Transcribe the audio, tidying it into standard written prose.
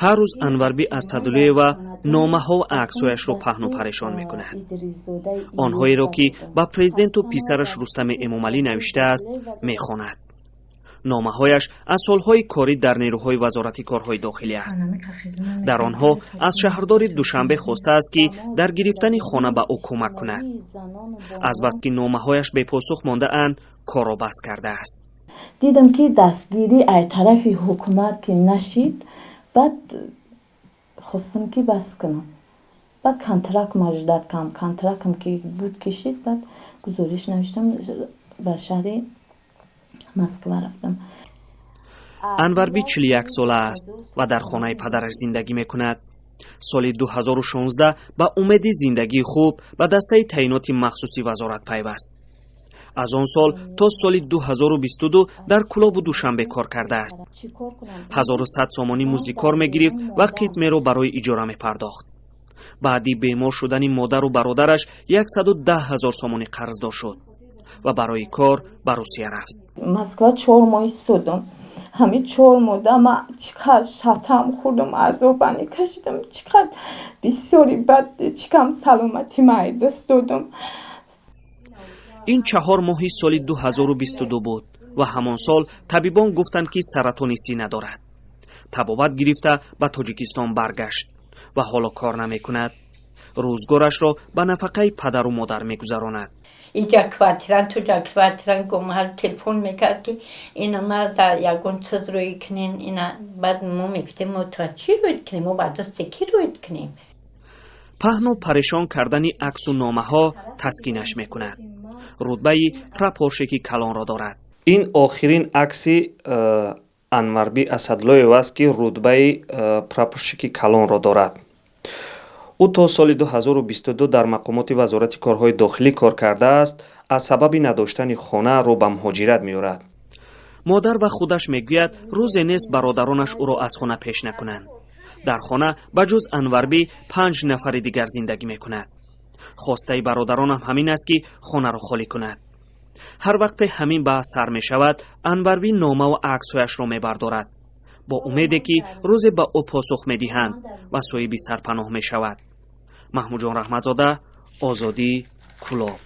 Ҳар рӯз Анварби Асадуллоева номаҳо ва аксҳояшро паҳну парешон мекунад. Онҳоеро, ки ба президенту писараш Рустами Эмомалӣ навиштааст, мехонад. Номаҳояш аз солҳои корӣ дар нерӯҳои Вазорати корҳои дохилӣ аст. Дар онҳо аз шаҳрдори Душанбе хостааст, ки дар гирифтани хона ба ӯ кӯмак кунад. Азбаски номаҳояш бепосух мондаанд, корро бас кардааст. Дидам, ки дастгирӣ ай тарафи ҳукумат ки нашид, баъд хостам, ки бас кунам. Баъд контракт маждат кам, контрактам ки буд, кишид. Баъд гузориш навиштам, ба шаҳри Москва рафтам. Анварби 41 сола аст ва дар хонаи падараш зиндагӣ мекунад. Соли 2016 ба умеди зиндагии хуб ба дастаи таъиноти махсуси вазорат пайваст. Аз он сол то соли 2022 дар Кӯлобу Душанбе кор кардааст. 1100 сомонӣ музди кор мегирифт ва қисмеро барои иҷора мепардохт. Баъди бемор шудани модару бародараш 110 ҳазор сомонӣ қарздор шуд ва барои кор ба Русия рафт. Москва 4 моҳ истодам. Ҳамин 4 моҳда ман чӣ қадр шатам хӯрдам, азобани кашидам, чӣ қадр бисёри бад, чӣ кам саломатӣ ман даст додам. Ин 4 моҳи соли 2022 буд ва ҳамон сол табибон гуфтанд, ки саратони сина дорад. Табобат гирифта, ба Тоҷикистон баргашт ва ҳоло кор намекунад. Рӯзгорашро ба нафақаи падару модар мегузаронад. Иҷа квартиран, туҷа квартиран гумҳал телефон мекард, ки ина марда ягон чиз рӯй кунен ина. Баъд мо мегуфтем: мо тра чӣ рӯй кунем, мо ба дасти кӣ рӯй кунем? Паҳну парешон кардани аксу номаҳо таскинаш мекунад. Рутбаи прапорщики калонро дорад. Ин охирин акси Анварби Асадлоев аст, ки рутбаи прапорщики калонро дорад. Ӯ то соли 2022 дар мақомоти Вазорати корҳои дохилӣ кор кардааст. Аз сабаби надоштани хона рӯ ба муҳоҷират меорад. Модар ва худаш мегӯяд, рӯзе нест, бародаронаш ӯро аз хона пеш накунанд. Дар хона ба ҷуз Анварбӣ панҷ нафари дигар зиндагӣ мекунад. Хостаи бародаронам ҳамин аст, ки хонаро холӣ кунад. Ҳар вақте ҳамин баҳс сар мешавад, Анварбӣ номаву аксҳояшро мебардорад, бо умеде ки рӯзе ба ӯ посух медиҳанд ва соҳиби сарпаноҳ мешавад. Маҳмудҷон Раҳматзода, Озодӣ, Кӯлоб.